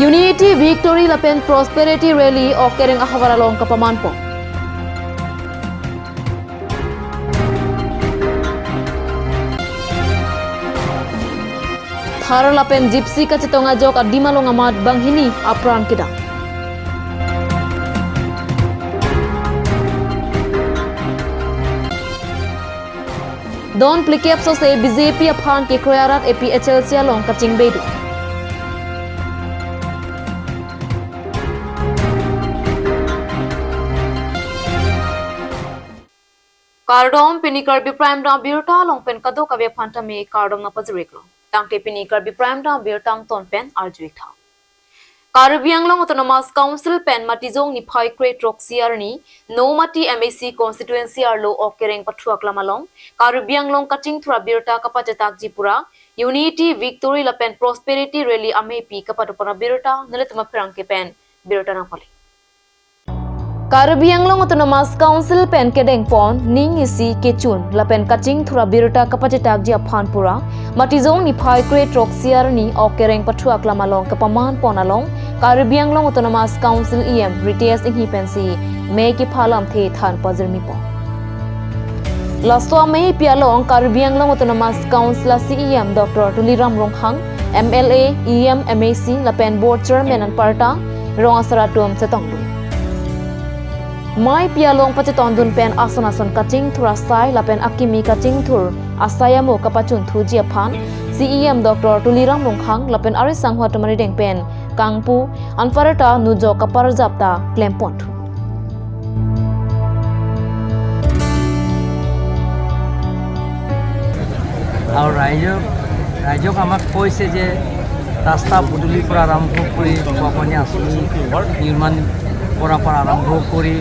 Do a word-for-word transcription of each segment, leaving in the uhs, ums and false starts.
Unity, Victory lapen Prosperity Rally ok kereng ahavar along kapamanpon. Thar lapen Gypsy kachetong ajok adim along amat banghini apran kedam. Don phlikep sose B J P aphan kekroi arat A P H L C along kachingbedun. Kardom, pini Karbi Prime Time abirta along pen kadokave aphan tame kardom nangpajir-iklo. Tangte pini Karbi Prime Time abirta angton pen arju-iktha. Karbi Anglong Autonomous Council pen Matijong niphai kre-throksi arni Nomati M A C constituency arlo ok kereng pathu aklam along Karbi Anglong kachingthur abirta kapachethakji pura Unity, Victory lapen Prosperity Rally amepi kapadopon abirta nelitum apherangke pen birta nangpale. Karbi Anglong Autonomous Council pen kedengpon ning isi kechun lapen kachingthur abirta kapachethakji aphan pura Matijong niphai kre-throksi arni ok kereng pathu aklam along kapamanpon along Karbi Anglong Autonomous Council E M Ritesh Enghi pensi mei kepha lamthe than pajirmipon. Laso amepi along Karbi Anglong Autonomous Council a C E M Doctor Tuliram Ronghang, M L A, E M, M A C lapen Board Chairman anparta rong asar atum chetongdun. Meipi along pachetongdun pen ason ason kachingthur asai lapen akimi kachingthur asai amo kapachunthuji aphan C E M Doctor Tuliram Ronghang lapen ari sangho atum arideng pen kangpu anparta nujok kaparjap ta klemponthu. আৰু ৰাইজক ৰাইজক আমাক কৈছে যে ৰাস্তা পদূলিৰ পৰা আৰম্ভ কৰি খোৱা পানী আঁচনি নিৰ্মাণ কৰাৰ পৰা আৰম্ভ কৰি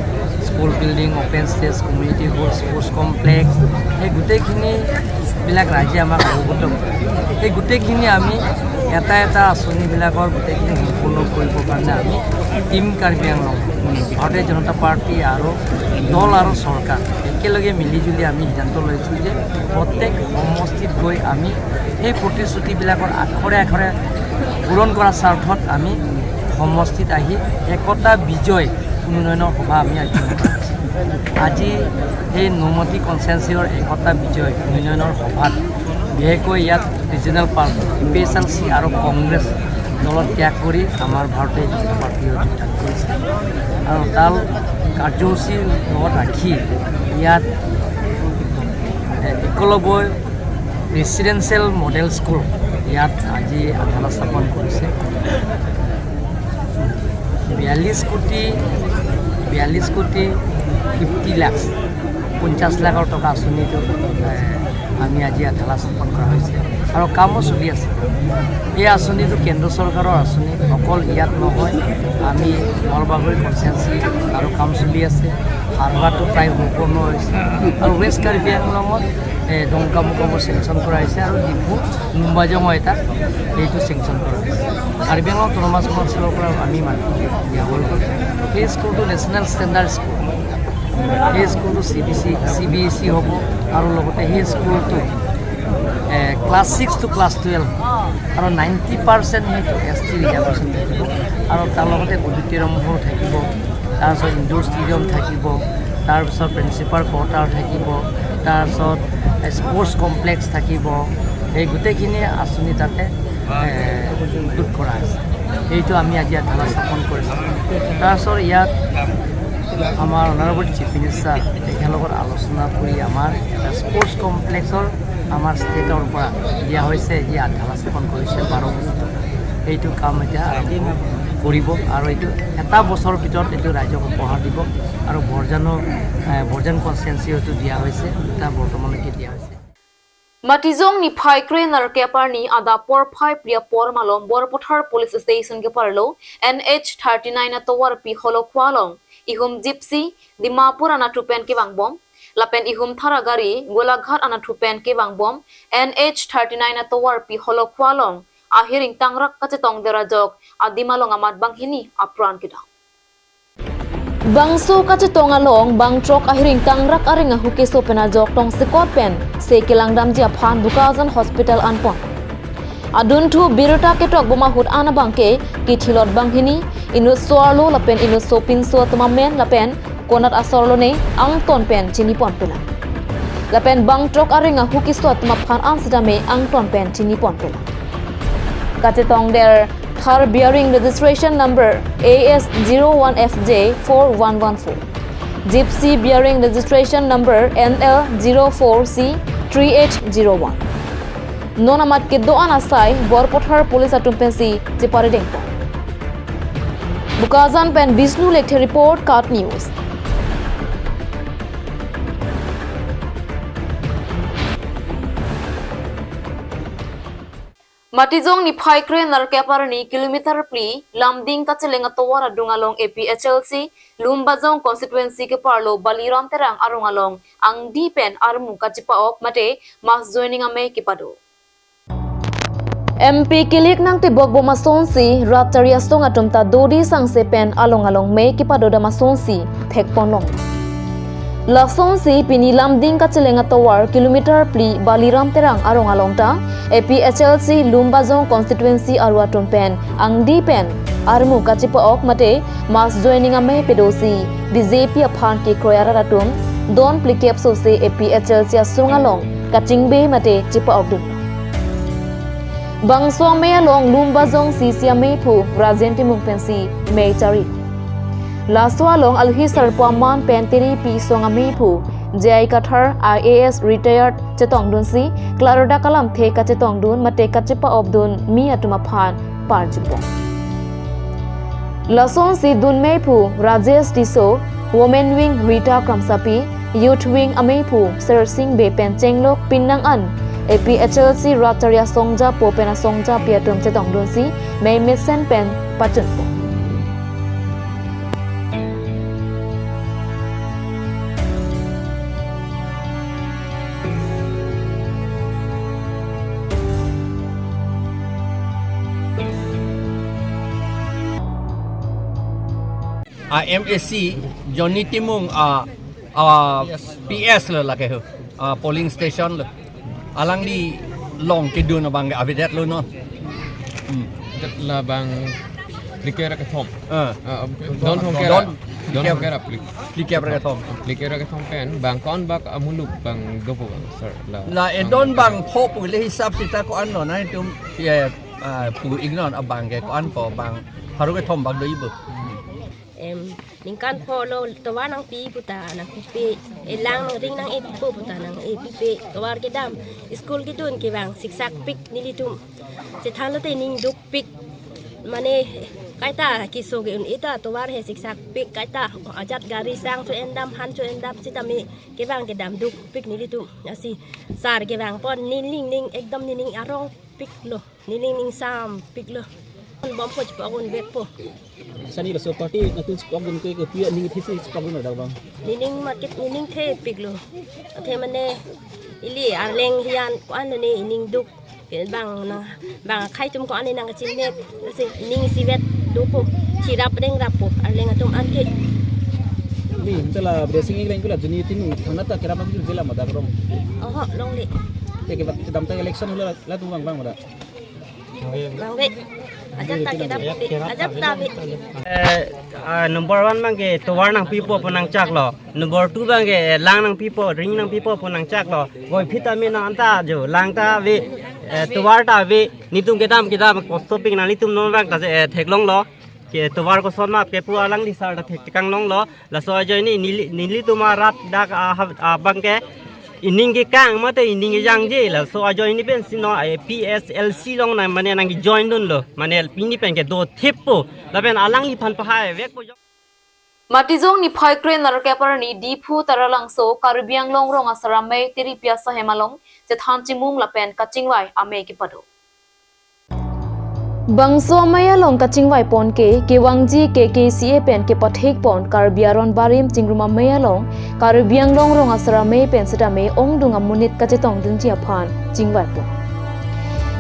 school building, open stage, community hall, sports complex, সেই গোটেইখিনিবিলাক ৰাইজে আমাক অৱগত কৰে। সেই গোটেইখিনি আমি এটা এটা আঁচনিবিলাকৰ গোটেইখিনি সম্পূৰ্ণ কৰিবৰ কাৰণে আমি টিম কাৰ্বি আংলং, ভাৰতীয় জনতা পাৰ্টি আৰু দল আৰু চৰকাৰ একেলগে মিলিজুলি আমি সিদ্ধান্ত লৈছোঁ যে প্ৰত্যেক সমষ্টিত গৈ আমি সেই প্ৰতিশ্ৰুতিবিলাকৰ আখৰে আখৰে পূৰণ কৰাৰ স্বাৰ্থত আমি সমষ্টিত আহি একতা বিজয় উন্নয়নৰ সভা আমি আয়োজন কৰিছোঁ। আজি সেই নমতি কনষ্টিটুৱেঞ্চিৰ একতা বিজয় উন্নয়নৰ সভাত বিশেষকৈ ইয়াত regional party, A P H L C আৰু কংগ্ৰেছ দলত ত্যাগ কৰি আমাৰ ভাৰতীয় জনতা পাৰ্টিয়ে যোগদান কৰিছে। আৰু তাৰ কাৰ্যসূচীৰ লগত ৰাখি ইয়াত, এ, একলব্য ৰেচিডেঞ্চিয়েল মডেল স্কুল ইয়াত আজি আধাৰশিলা স্থাপন কৰিছে। বিয়াল্লিছ কোটি, বিয়াল্লিছ কোটি ফিফটি লাখ, পঞ্চাছ লাখৰ টকা আঁচনিটো, এ, আমি আজি আধাৰশিলা স্থাপন কৰা হৈছে আৰু কামো চলি আছে। এই আঁচনিটো কেন্দ্ৰ চৰকাৰৰ আঁচনি, অকল ইয়াত নহয়, আমি নলবাৰী কনষ্টিটুৱেঞ্চি আৰু কাম চলি আছে, হাৰ্বাৰটো প্ৰায় সম্পূৰ্ণ হৈছে আৰু ৱেষ্ট কাৰ্বি আংলঙত, এ, ডংকামুকামো চেংচন কৰা হৈছে আৰু ডিফু নুম্বাজঙৰ এটা সেইটো চেংচন কৰা হৈছে। কাৰ্বি আংলং অট'নমাছ কাউন্সিলৰ পৰা আমি মাটি দিয়া হৈ গ'ল। সেই স্কুলটো নেশ্যনেল ষ্টেণ্ডাৰ্ড স্কুল, সেই স্কুলটো C B C, C B S ই হ'ব আৰু লগতে সেই স্কুলটো, এ, class six to class twelve আৰু নাইণ্টি পাৰ্চেণ্ট সেইটো এছ টি ৰিজাৰ্ভেশ্যন থাকিব আৰু তাৰ লগতে অডিটৰিয়াম হল থাকিব, তাৰপিছত ইনডোৰ ষ্টেডিয়াম থাকিব, তাৰপিছত প্ৰিন্সিপাল কোৱাৰ্টাৰ থাকিব, তাৰপিছত স্পৰ্টছ কমপ্লেক্স থাকিব। সেই গোটেইখিনি আঁচনি তাতে, এ, ইনক্লুড কৰা আছে। সেইটো আমি আজি আধাৰশিলা স্থাপন কৰিছোঁ। তাৰপিছত ইয়াত আমাৰ অনাৰেবল চিফ মিনিষ্টাৰ তেখেতৰ লগত আলোচনা কৰি আমাৰ এটা স্পৰ্টছ কমপ্লেক্সৰ আমাৰ ষ্টেটৰ পৰা দিয়া হৈছে, যি আধাৰশিলা স্থাপন কৰিছে বাৰ কোটি টকা। এইটো কাম এতিয়া আৰম্ভ কৰিব আৰু এইটো এটা বছৰৰ ভিতৰত এইটো ৰাইজক উপহাৰ দিব আৰু বৰজানো, এ, বৰজান কনষ্টিটুৱেঞ্চি হয়তো দিয়া হৈছে, দুটা বৰ্তমানলৈকে দিয়া হৈছে। Matijong niphai krenerkep arni adap porphai phli apor malom Borpathar Police Station keparlo N H thirty nine atovarpi Holokwa along ihum Gypsy Dimapur anatthu pen kevangbom lapen ihum Thar agari Golaghat anatthu pen kevangbom N H thirty nine atovarpi Holokwa along ahir ingtangrak kachetongdet ajok adim along amat banghini apran kedam. Bangso kachetong along bangthrok ahir ingtangrak areng ahu keso pen ajok tongsekot pensi kelangdamji aphan Bokajan Hospital anpon. Adunthu birta ketok bom ahut an abangke kethilot banghini, inut so-arlo lapen inut sopinso atum amen lapen konat asor lone angton pen chinipon pelang. Lapen bangthrok areng ahu keso atum aphan an sitame angton pen chinipon pelang. Kachetongdet Thar bearing registration number A S zero one F J four one one four, Gypsy bearing registration number N L zero four C three eight zero one. Non amat kedo-an asai Borpathar Police atum pensi cheparedengpon. Bokajan pen Bishnu Lekthe report, KAT News. Matijong niphai kre nerkep arni kilometer phli Lumding kacheleng atovar adung along A P H L C Lumbajong constituency keparlo Baliram Terang arong along angdi pen armu kachepa-ok mate mass joining amei kepado. M P kilik nangtebok bom asonsi rat chari asong atum ta dodi sangse pen along along mei kepadodam asonsi thekponlong. Lasonsi pini Lumding kacheleng atovar kilometer phli Baliram Terang arong along ta A P H L C Lumbajong constituency aru atum pen angdi pen armu kachepa-ok mate mass joining amei pedosi B J P aphan kekroi arat atum don phlikep sose A P H L C asong along kachingbe mate chepa-okdun. Bangso amei along Lumbajong C C ameiphu Rajen Timung pensi mei chari. Laso along alohi sarpo aman pen tiri pi song ameiphu J I Kathar I A S retired chetongdunsi klardak alamthe kachetongdun mate kachepa-okdun mi atum aphan parjupon. Lasonsi dunmeiphu Rajesh Tisso, Women Wing Rita Kramsapi, Youth Wing ameiphu Sersing Bey pen chenglok pinnang an A P H L C rat chari asongjapo pen asongjapi atum chetongdunsi mei mesen pen pachunpo. A M A C Johnny Timung, a, a, P S lo lake ho, a, polling station lo. Alangli along kedun abang avedetlo non. Hmm. Labang phlikep ra kethom. Ah. Ah, don phlikep ra. Don, don phlikep ra phlik-, phlikep ra kethom. Phlikep ra kethom pen bang ko-anbak amuluk bang dopo bang, sir. La, la edon bang pho pu le hisap sita ko-an non, nangtum, ye, ah, pu-iknon abangke ko-anpo bang pharo kethom bak do-ipo. Em, ningkan pho lo tovar nangpi puta nangpipe, elang nangring nang-epipo puta nang-epipe, tovar kedam, school kedun ke bang siksak pik nelitum. Chethan lote ning dukpik, mane kaita keso ke-un-e ta tovar he siksak pik, kaita ajat gari sang cho-endam, han cho-endam sitame kevang kedam dukpik nelitum. Lasi sar kevangpon, nening ning ekdom nening arongpiklo. Nening ningsampiklo. Bompo, chepa-ok-unvekpo. Sani laso party nangtum chepa-ok-un ke, kopi aning thesi chepa-ok-un dak bang? Nening maket nening thepiklo. Athe mane ili arleng hian ko-an ne ining duk. Ke bang na, bang akhei atum ko-an ne nangkachinine. Lasi ning isivet dopo. Chirap rengrappo arleng atum anke. Ni, mtala blessing ikleng kula juni tin thangnatta kerap nangkejela ma dak rong? Oho, longle. Te ke bak kedam ta election hula latum bang bang ma dak? Bang ve. Ajat ta kedam, ajat ta ve. Eh, ah, number one bang ke tovar nangpipo pu nangchaklo. Number two bang ke, eh, lang nangpipo, ring nangpipo pu nangchaklo. Goi phita me nang anta jo, lang ta ve, eh, tovar ta ve, netum kedam kedam kosto pik nanglitum non bang ta, eh, theklonglo. Ke tovar koson ma ke pu alangli sar ta thek kanglonglo. Laso ajoine neli, nelitum arat dak, ah, ha, ah, bang ke ining kekang mate ining kejangje, laso ajoine pensi non A P H L C along nang mane nangkejoin dunlo, mane pini pen ke dothippo, lapen alangliphan pahai-vekpo. Matijong niphai kre nerkep arni Diphu Taralangso Karbi Anglong Rong Asar Amei tiri pi asahem along chethan chimum lapen kachingvai amei kepado. Bangso amei along kachingvaipon ke, kevangji K K C A pen kepathekpon Karbi Aron Barim Chingrum Amei along, Karbi Anglong Rong Asar Amei pen sitame ongdung amonit kachetongdunji aphan chingvaipon.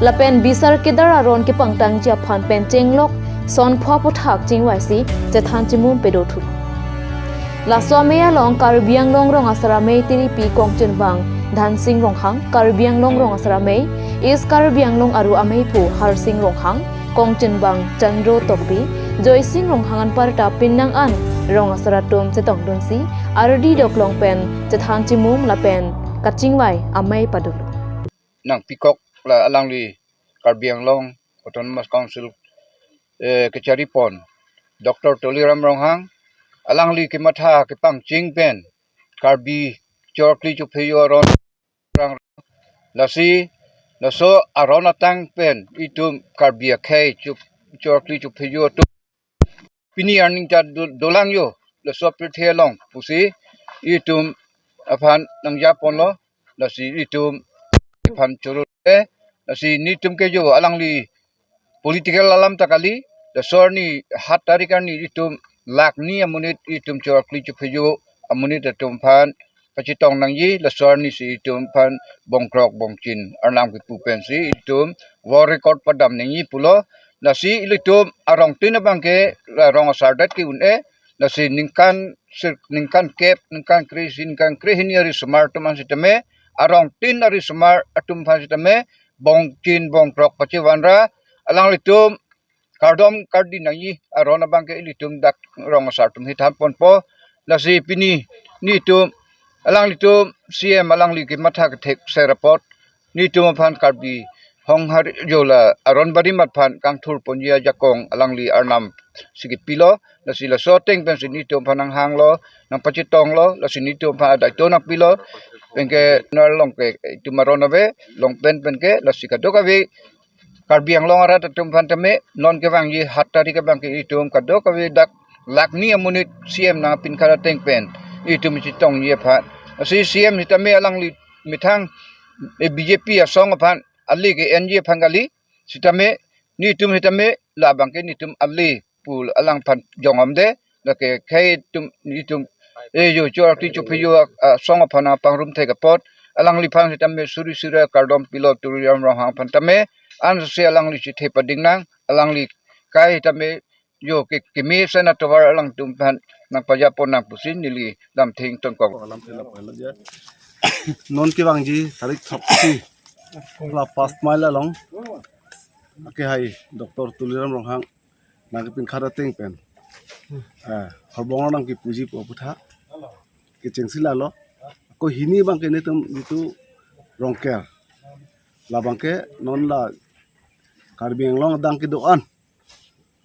Lapen Bisar Kedar Aron kepangtangji aphan pen chenglok son pho aphuthak chingvaisi chethan chimum pedo thu. Laso amei along Karbi Anglong Rong Asar Amei tiri pi kongchunbang Dhansing Ronghang, Karbi Anglong Rong Asar Amei, East Karbi Anglong Aru Ameiphu Harsing Ronghang, Kongchinbang Chandro Tokbi, Joysing Ronghang anparta pinnang an rong asar atum chetongdunsi, ardi doklong pen chethan chimum lapen kachingvai amei padolo. Nangpikok la alangli Karbi Anglong Autonomous Council, eh, kacharipon Doctor Tuliram Ronghang, alangli kematha kepangcheng pen Karbi chorkli chophejo aron rang, lasi laso aron atang pen itum Karbi akhei chop-, chorkli chophejo atum pini arni ta do-, dolang jo, laso apirthe along pusi itum aphan nangjaponlo, lasi itum aphan choro-e, lasi nelitum ke jo alangli political alam ta kali, laso arni hat tarik arni itum lakh ni amonit itum chorkli chophejo amonit atum aphan kachetong nangji, laso arni si itum aphan bongkrok bongchin arnam kepu pensi itum world record padam nangji pulo, lasi ilitum arongtin abangke la rong asar det ke un-e, lasi ningkan sir-, ningkan kep, ningkan kre-isi, ningkan krehini arisomar atum an sitame, arongtin arisomar atum aphan sitame, bongchin bongkrok pachevanra, alanglitum kardom kardi nangji aron abangke ilitum dak rong asar atum hi thanponpo, lasi pini nelitum alanglitum C M alangli kematha kethek ser apot nelitum aphan Karbi Honghari jo la aron barim aphan kangthur ponji ajakong alangli arnam si kepilo, lasi laso ateng pensi nelitum aphan nanghanglo, nangpachetonglo, lasi nelitum aphan adaito nangpilo, penke nar along ke itum aron ave, long pen penke, lasi kadokave Karbi Anglong arat atum aphan tame, non kevangji hat tarik abangke itum kadokave dak lakh ni amonit C M nangpinkhat ateng pen itum chetongji aphan. Lasi C M sitame alangli methang, eh, B J P asong aphan ale ke-enji aphan kali, sitame nelitum sitame labangke nelitum ale pu alangphan jongom de, lake khei atum itum, eh, jo chorkli chophejo a, asong aphan nangpangrum thek apot, alangliphan sitame suri suri kardom pilo Tuliram Ronghang aphan tame, ansi alangli chethe pading nang, alangli kai tame jo ke keme sen atovar alangtum aphan nangpajapon nang pusi neli damtheng tongkok. Alam thela pala ja. Non kevangji tarik throksi la Panch Mile along akehai Doctor Tuliram Ronghang nangkepinkhat ateng pen, eh, horbong arnam kepuji pu aphuthak kechengsi lalo. Ako hini abangke nelitum jitu Rongker, labangke non la Karbi Anglong adang kedo-an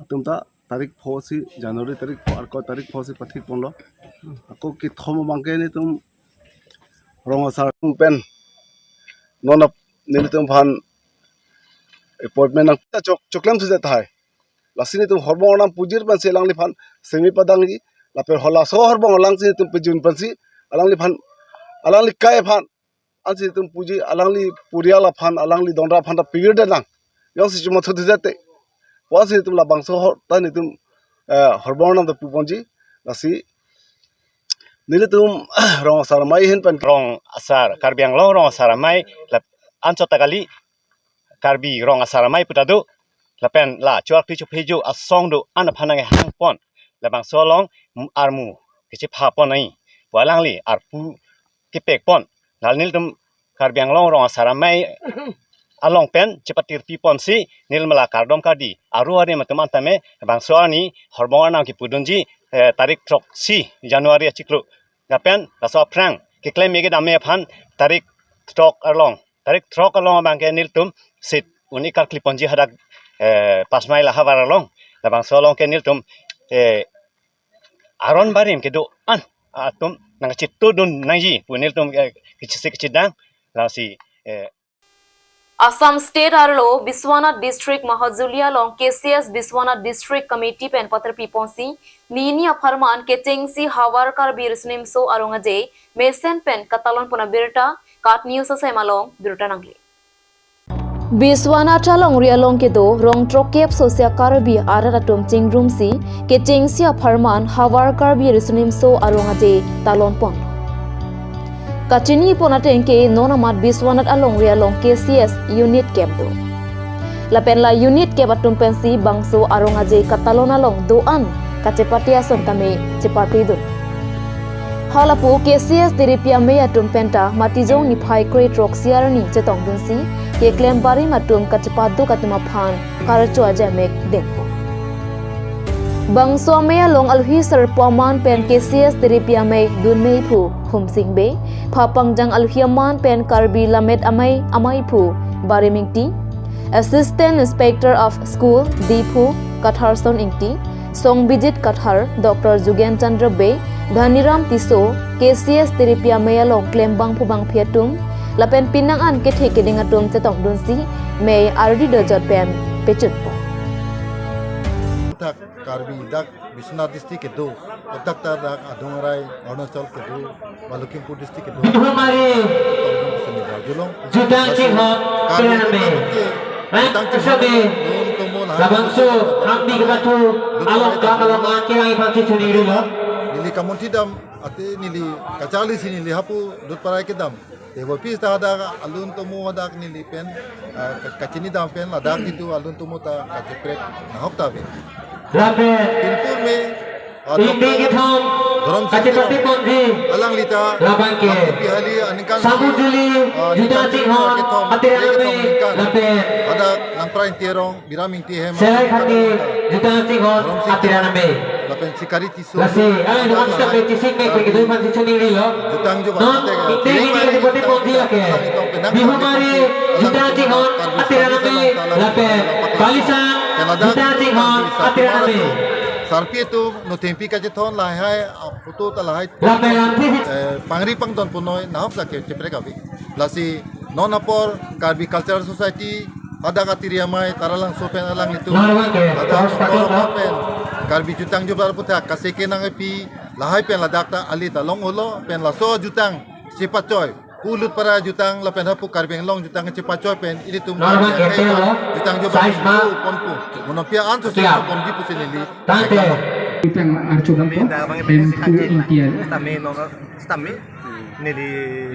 atum ta tarik pho si, January tarik pho, arko tarik pho si pathikponlo. Ako kethom abangke nelitum rong asar atum pen non ap-, nelitum aphan appointment nang ta chok, choklem thuja tahai. Lasi nelitum horbong arnam pujir pensi alangliphan semi padangji, lapen halaso horbong alangsi nelitum pejun pensi alangliphan, alangli kai aphan, ansi nelitum puji, alangli purial aphan, alangli donra aphan ta pivir de nang. Jongsi chuma thu thuja te. Pusi nelitum labangso hor ta nelitum, eh, horbong arnam ta puponji, lasi nelitum rong asar amei ahin pen. Rong asar, Karbi Anglong rong asar amei, lap-, anchot ta kali, Karbi rong asar amei pu ta do, lapen la chorkli chophejo asong do-an aphan nanghangpon, labangso along armu kechephapon ai pu alangli arpu kepekpon. Lal nelitum Karbi Anglong rong asar amei along pen chepatirpiponsi neli mala kardom kardi aru arim atum an tame bangso arni horbong arnam kepudunji, eh, tarik throksi January achiklo. Lapen laso aphrang keklem kedam aphan tarik throk along, tarik throk along abangke nelitum sit un-e karkliponji hadak, eh, Panch Mile ahavar along. Labangso along ke nelitum, eh, aron barim kedo-an atum nangchetudun nangji pu nelitum, eh, kechisi kechidang, lasi, eh, Assam State arlo Biswanath District Mahajuli along K C S Biswanath District Committee pen patirpiponsi, nini apharman kechengsi havar Karbi Riso Nimso Arong Aje mesen pen katalonpon abirta KAT News asem along birta nangle. Biswanath alongri along kedo rong throkkep sosia Karbi arat atum chingrumsi kechengsi apharman havar Karbi Riso Nimso Arong Aje talonpon. Kachinipon ateng ke non amat Biswanath alongri along K C S unit camp do. Lapen la unit camp atum pensi bangso Arong Aje katalon along do-an kachepate ason tame chepatedun. Halapu K C S Tiripi amei atum penta Matijong niphai krethrok siarni chetongdunsi keklem barim atum kachepaduk atum aphan karcho ajamek dengpo. Bangso amei along alohi sarpo aman pen K C S Tiripi amei dunmei phu Humsing Bey, phapangjang alohi aman pen Karbi Lammet Amei amei phu Barim Ingti, Assistant Inspector of School D phu Katharson Ingti, Songbijit Kathar, Doctor Jugen Chandra Bey, Dhaniram Tisso, K C S Tiripi amei along klembang phu bangphi atum lapen pinang an kethe keding atum chetongdunsi mei ardi dojot pen pechunpo. Dak Karbi dak Biswanath district kedo, dak ta dak adung arai Arunachal kedo, ba Lakhimpur district kedo. Bihumari Tongdung sini Darjulong. Jutang Lasi Chinghon Karbi Tiraname. Jutang Chinghon, Ain Jutang Chinghon, Asabe. Lun Tomo Lahai Labangso Hamdi Kepathu Along Kam Along Akirang iphan si chuni rilo. Neli kamunthi dam, ate neli kacharli si neli hapu dut parai kedam. Tebol pis ta hadak alun tomo hadak neli pen, ah, ka-, kachini dam pen ladak itu alun tomo ta kacheprek nahok ta ave. Lapen Pinpur me, ah, Ingti Doctor kethom Dharam Singh kachepate Teron, ponji alangli ta labang ke Langpipihali aningkan Samu si, Juli ah, Jutang ningkan Chinghon kethom, Atiraname kethom ningkan. Lapen hadak Langpra Ingti arong, Biram Ingti hem, Serai Khati Jutang Chinghon Dharam Singh Atiraname. Lapen Sikari Tisso. Lasi, ah, Hadak nuan step Lahai, Chising mek Karbi, kedoi phan si chuni rilo. Jutang jo Non, bang, Ingti Bey Karbi, kachepate ponji lake. Karbi, Karbi, Bihumari Karbi, Jutang Chinghon Karbi, Atiraname, Karbi, lapen Karbi, Balisang Karbi, Jutang Chinghon Karbi, Atiraname. Sarpi atum, no thengpi kachethon lahai, ah, photo ta lahai. Lapen Langphi. Eh, pangri pangdon punoi, nahok sa kecheprek ave. Lasi non apor Karbi Cultural Society, hadak Atiri amei, Taralangso pen alanglitum. Nang abang ke, hadak Charles Patel apor ta? Pen Karbi Jutang Jublar aputhak kaseke nangkepi, lahai pen ladak ta ali ta long holo, pen laso jutang chepachoi, kulut para jutang, lapen hapu Karbi Anglong jutang chepachoi pen, ilitum Nang abang Karbi ke, akhei pen lo? Jutang Jublar Size ma? Ponpo. Monopi an so Siap. Ponji pusi neli. Thank you. Jutang archo ponpo, Kami dak abang pen ini si pu kaki. Ingti ar. Tame no, tame. Neli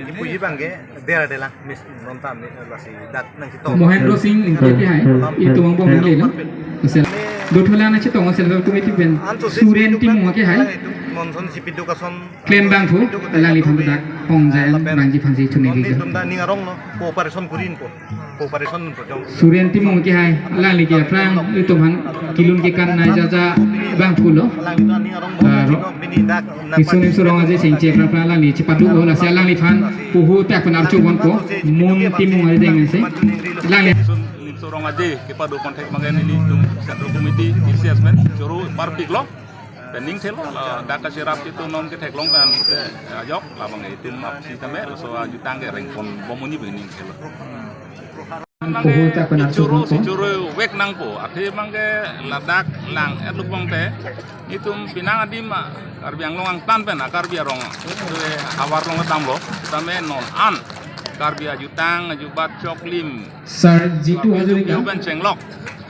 ipuji abang ke dera dela mis non tame lasi dak nangchetong. Mohendro Singh Ingti ke hai, itum angbong nangli lo. Asal. Dothola nangchetong Central Committee pen. Anso si Suren sipi Timung ke hai. Itu nonson sipi dukason. Klembang phu, alangliphan dak pongjai, lapen bangji phan si chuni nonli itum lo. Dak ning arong lo, cooperation kurin po. Cooperation po jong. Suren Timung ke hai, alangli ke aphrang itum aphan kelun kekan nai jaja bang phu lo. Alang itu ning arong Ah, ro. Bini dak Kisung Imsu Rong Aje Singche aphrang aphrang alangli chepaduk lo, lasi alangliphan puhu tak pen archo ponpo, Mun Timung Aje Deng si. Alangli. Kisung Imsu Rong Aje kepaduk ponthek abang ke nelitum Central Committee, K C S men, choro parpik lo. Pen ning thelo, la, dak kacherap itu non ketheklong pen, eh, ajok, labang itum map sitame, laso ajutang ke rengpon bomoni bang ning thelo. Puhu tak pen archo ponpo. Choro, choro vek nangpo, athe abang ke ladak lang, et luk bang te, itum pinang adim ma, Karbi Anglong angtan pen, a Karbi arong, itu havar long tam lo, tame non an, Karbi ajutang, ajubat choklim, Sir Jitu Lapen Hazarika, pen chenglok.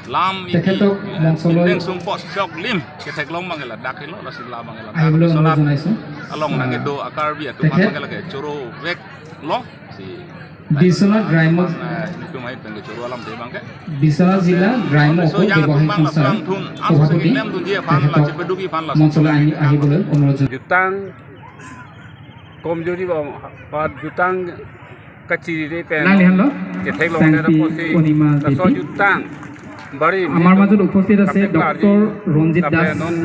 Lam iti, tekhetok eh, Mongsoloi. Bindeng sumpot choklim. Ketheklong abang ke ladak helo, lasi labang ke ladak. Ayo, belum, Sonat belum, belum. Along Ah. Nangkedo a Karbi atum tekhet abang ke lake choro vek lo. Si Biswanath Graimya. Eh, itum hai tengke choro alam te abang ke. Biswanath Jila Graimya So, Oko yang Bebohai abang Kongsar. Laso angthun, ang Sobhapati. Sing lem dunji aphan la, tekhetok chepeduki aphan la. Mongsoloi ahi, ahiboloi, onurodh. Jutang komjori ba, ba jutang kachiri pen. Nang lihan lo? Ketheklong Sangpi pen aposi Onima laso Devi. Jutang barim Amar itum majot uposthit ase kapeklarji, Doctor Ranjit lapen Das non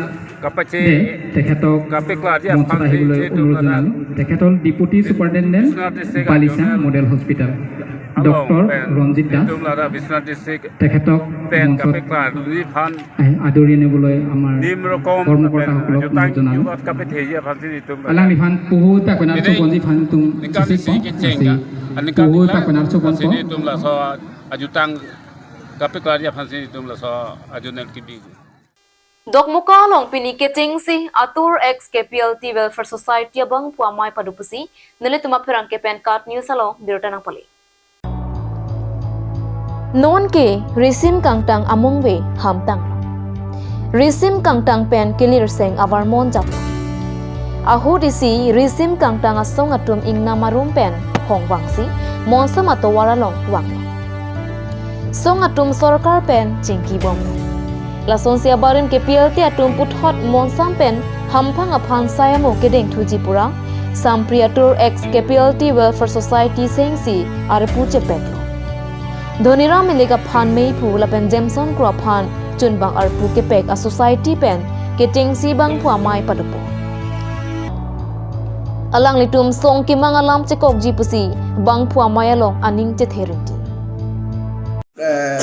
kapache de, tekhetok kapeklarji monsot aphan si ahiboloi itum onurodh lada jonalo. Tekhetok Deputy Superintendent Biswanath District Balisang Regional Model Hospital. Along Doctor pen Ranjit Das. Itum lada Biswanath District Tekhetok pen monsot kapeklarji aphan ah, aduri niboloi amar nim rokom kordamkorta pen hokolok jutang nang jonalo. Jubat kapetheji aphan si itum. Alangliphan puhu tak pen archo ponji aphan itum ningkan isi isi kecheng asi ka. Aningkan puhu ningkan tak pen archo ponpo. Asi itum laso ajutang kapeklarji aphan si itum laso ajonel kibi. Dokmoka along pini kechengsi Atur ex K P L T Welfare Society abangphu amei paduk pusi nelitum apherangke pen KAT News along birta nangpale. Non ke risim kangtang amungve hamtang lo. Risim kangtang pen kelirseng avarmon jap. Ahut isi risim kangtang asong atum ingnam arum pen hongvangsi monsom atovar along vang. Song atum sorkar pen chingkibom. Lasonsi abarim K P L T atum puthot monsam pen hamphang aphan sai amo kedengthuji pura Sampriatur ex K P L T Welfare Society sengsi arpu chepeklo. Dhoniram Elek aphan meiphu lapen Jameson Kro aphan chunbang arpu kepek a society pen kechengsi bangphu amei padopo. Alanglitum song kimang alam chekokji pusi bangphu amei along aning chethe rinti. Eh,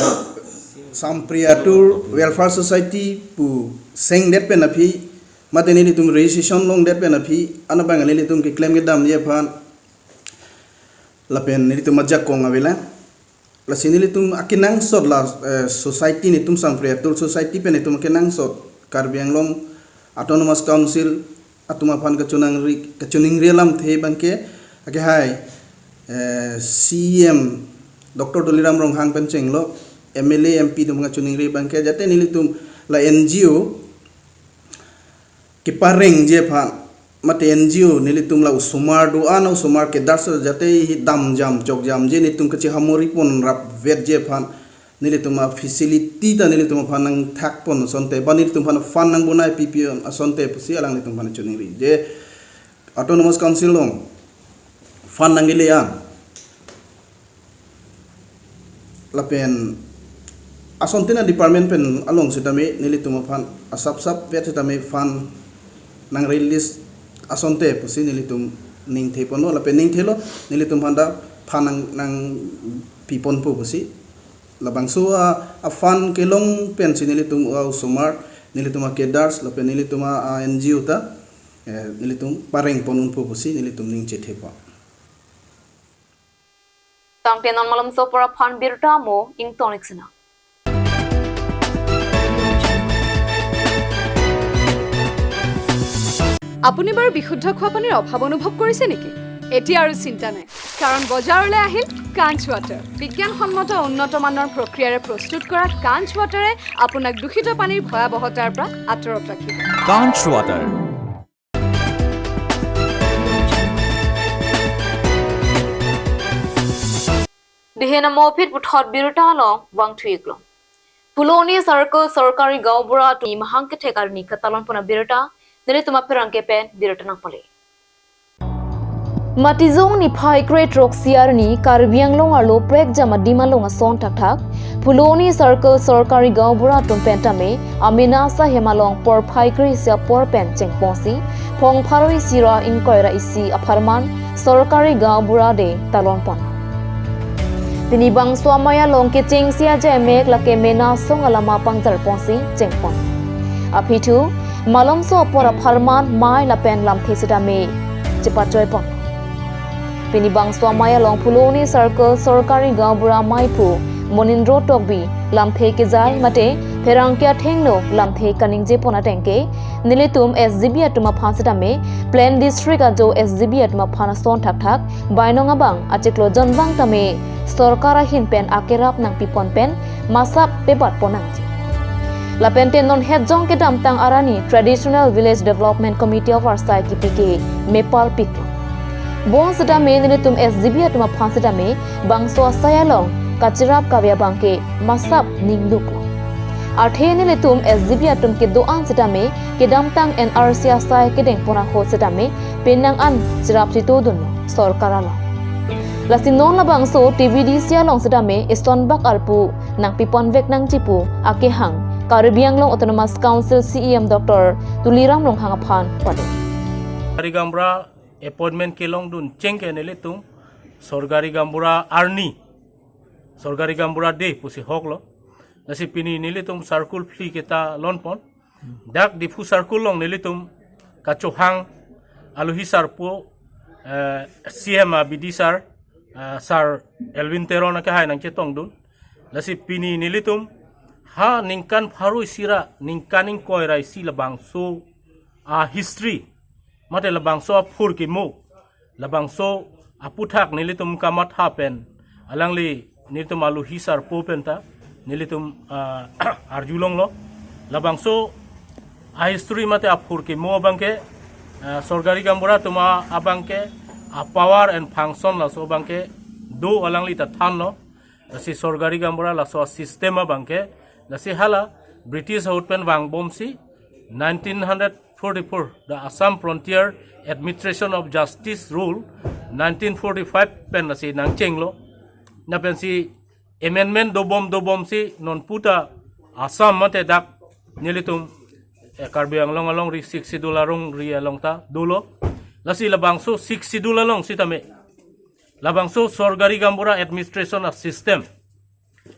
Sampriatur Welfare Society pu sengdet pen aphi, mate nelitum registration longdet pen aphi, anabang nelitum keklem kedamji aphan lapen nelitum ajakong avelang. Lasi nelitum akenangsot la, eh, society, netum Sampriatur Society pen netum akenangsot Karbi Anglong Autonomous Council atum aphan kachonangri, kachoningri alamthe abangke, akehai, eh, C E M Doctor Tuliram Ronghang pen chenglok, M L A, M P atum kachoningri abangke, jate nelitum la N G O keparengji aphan, mate N G O nelitum la osomar do-an, osomar kedars jate hi damjam chokjamji netum kachehamori pon rapvetji aphan, nelitum a facility ta nelitum aphan nangthak pon asonte, ba nelitum aphan fund nangbonai pipi asonte pusi alanglitum aphan choningri. Je Autonomous Council along fund nangle an, lapen asonte na department pen along sitame nelitum aphan asapsap vet sitame fund nangrelease asonte pusi nelitum ningthe ponlo, lapen ningthelo, nelitum aphan ta fund nang, nangpiponpo pusi. Labangso a, a fund kelong pensi nelitum a osomar, nelitum a cadres lapen nelitum a, a N G O ta, eh, nelitum pareng pon unpo pusi nelitum ning chethepo. Tangte non malomso apor aphan birta mo ingtonic sena. আপুনি বাৰু বিশুদ্ধ খোৱা পানীৰ অভাৱ অনুভৱ কৰিছে নেকি? এতিয়া আৰু চিন্তা নাই, কাৰণ বজাৰলৈ আহিল কাঞ্চ ৱাটাৰ। বিজ্ঞানসন্মত উন্নত মানৰ প্ৰক্ৰিয়াৰে প্ৰস্তুত কৰা কাঞ্চ ৱাটাৰে আপোনাক দূষিত পানীৰ ভয়াৱহতাৰ পৰা আঁতৰত ৰাখিব। Kanch Water. Dihena mophit puthot birta along vangthuiklo. Phuloni Circle Sorkari Gaonbura atum mahang kethek arni katalon pon abirta, nelitum apherangke pen birta nangpale. Matijong niphai kre throksi arni Karbi Anglong arlo prekjam adim along ason thakthak, Phuloni Circle Sorkari Gaonbura atum pen tame amena ahem along porphai kre isi apor pen chengponsi, phong pharo isi ra ingkoi ra isi apharman Sorkari Gaonbura Day talon pon. Pini bangso amei along kechengsi ajemek lake mena asong alama pangjar ponsi chengpon. Aphi thu, malomso apor apharman mei lapen lamthe sitame chepachoi pon. Pini bangso amei along Phuloni Circle Sorkari Gaonbura meiphu Monindro Tokbi lamthe kejai mate pherangke athengno lamthe kaningje pon atengke, nelitum S G B atum aphan sitame, Plain District ajo S G B atum aphan ason thakthak, bainong abang achiklo jonvang tame sorkar ahin pen akerap nangpipon pen masap pebat pon nangji. Lapente non hetjong kedamtang arani Traditional Village Development Committee of Arsai kipi ke mepal piklo. Bonsitame nelitum S G B atum aphan sitame bangso asai along kachirap kave abangke masap ningluplo. Athe nelitum S G B atum kedo-an sitame kedamtang N R C asai kedeng pon ahut sitame penang an chirap chitudunlo sorkar along. Lasi non labangso T V D C along sitame isonbak arpu nangpiponvek nangji pu akehang Karbi Anglong Autonomous Council C E M Doctor Tuliram Ronghang aphan pado. Sorkari Gaonbura appointment kelongdun chengke nelitum Sorkari Gaonbura arni, Sorkari Gaonbura Day pusi hoklo. Lasi pini nelitum circle phli ketalon pon. Dak Diphu circle along nelitum kachohang alohi sarpo, eh, C M a B D sir, eh, Sir Elwin Teron akehai nangchetongdun. Lasi pini nelitum ha ningkan pharo isi ra ningkan ingkoi ra isi labangso a history, mate labangso aphur kemo, labangso aputhak nelitum kamatha pen alangli nelitum alohi sarpo pen ta nelitum, ah, arjulonglo. Labangso a history mate aphur kemo abangke, ah, Sorkari Gaonbura atum abangke a power and function laso abangke do alangli ta thanlo. Lasi Sorkari Gaonbura laso a system abangke, lasi hala British ahut pen vangbomsi nineteen hundred forty-four, the Assam Frontier Administration of Justice Rule nineteen forty-five pen lasi nangchenglo. Lapen si amendment dobom dobom si non puta Assam mate dak nelitum, eh, Karbi Anglong alongri Sixth Schedule alongri along ta dolo. Lasi labangso Sixth Schedule along sitame, labangso sorkari gaonbura administration a-system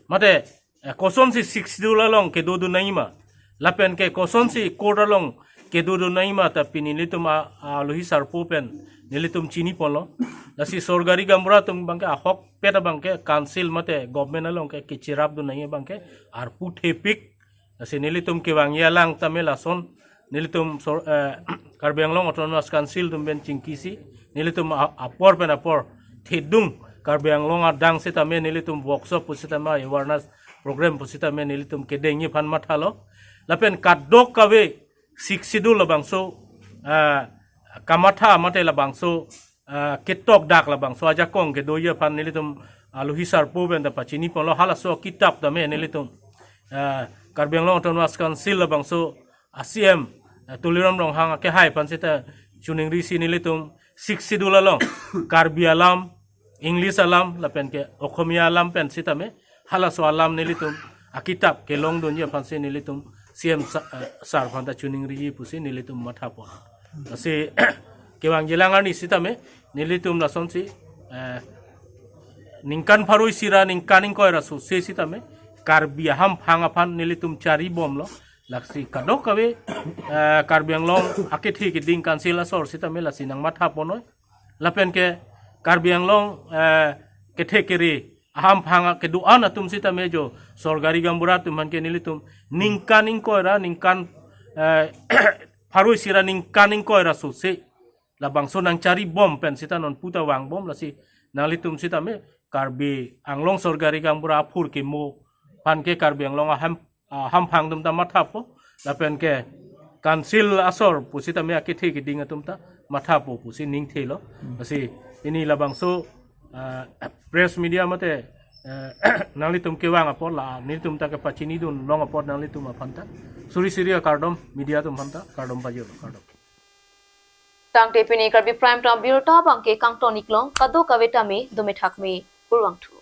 mate, eh, kosonsi Sixth Schedule along kedodun nangji ma, lapen ke kosonsi court along kedodun nangji ma ta pini nelitum a, a alohi sarpo pen nelitum chiniponlo. Lasi sorkari gaonbura atum abangke ahokpet abangke council mate government along ke kecherapdun nangji abangke arpu thepik. Lasi nelitum kevangji alang tame lason, nelitum sor-, eh, Karbi Anglong Autonomous Council atum pen chingkisi, nelitum a-, apor pen apor thedung, Karbi Anglong adang sitame nelitum workshop pusitame, awareness program pusitame nelitum kedengji aphan mathalo. Lapen kadokave Sixth Schedule labangso, ah, kamatha mate labangso, ah, ketokdak labangso ajakong kedoji aphan nelitum alohi sarpo pen ta pachiniponlo. Halaso akitap tame nelitum, ah, Karbi Anglong Autonomous Council labangso a-C E M, eh, Tuliram Ronghang akehai aphan seta chiningrisi nelitum Sixth Schedule along Karbi alam, English alam, lapen ke Okhomia alam pen sitame halaso alam nelitum akitap kelongdunji aphansi nelitum C E M sa-, eh, sir aphanta chiningriji pusi nelitum mathapon. Lasi kevangjilang arni sitame nelitum lasonsi, eh, ningkan pharo isi ra ningkan ingkoi ra sose sitame Karbi ahamphang aphan nelitum charibomlo. Lasi kadokave, eh, Karbi Anglong akethe keding council asor sitame lasi nangmathaponoi. Lapen ke Karbi Anglong, eh, kethe kere ahamphang kedo-an atum sitame jo sorkari gaonbura atum aphan ke nelitum ningkan ingkoi ra ningkan, eh, pharo isi ra ningkan ingkoi ra sose labangso nangcharibom pen sita non puta vangbom. Lasi nanglitum sitame Karbi Anglong sorkari gaonbura aphurkimo aphan ke Karbi Anglong aham, ahamphang atum ta mathapo, lapen ke council asor pusitame akethe keding atum ta mathapo pusi ningthelo. Lasi pini labangso, ah, press media mate, eh, nanglitum kevang apot la nelitum ta kepachinidun long apot nanglitum aphanta suri suri akardom, media atum aphanta kardom pajirlo, kardom. Tangte pini Karbi Prime Time abirta abangke kangton-iklong, kadokave tame dome thakme, kurvangthu.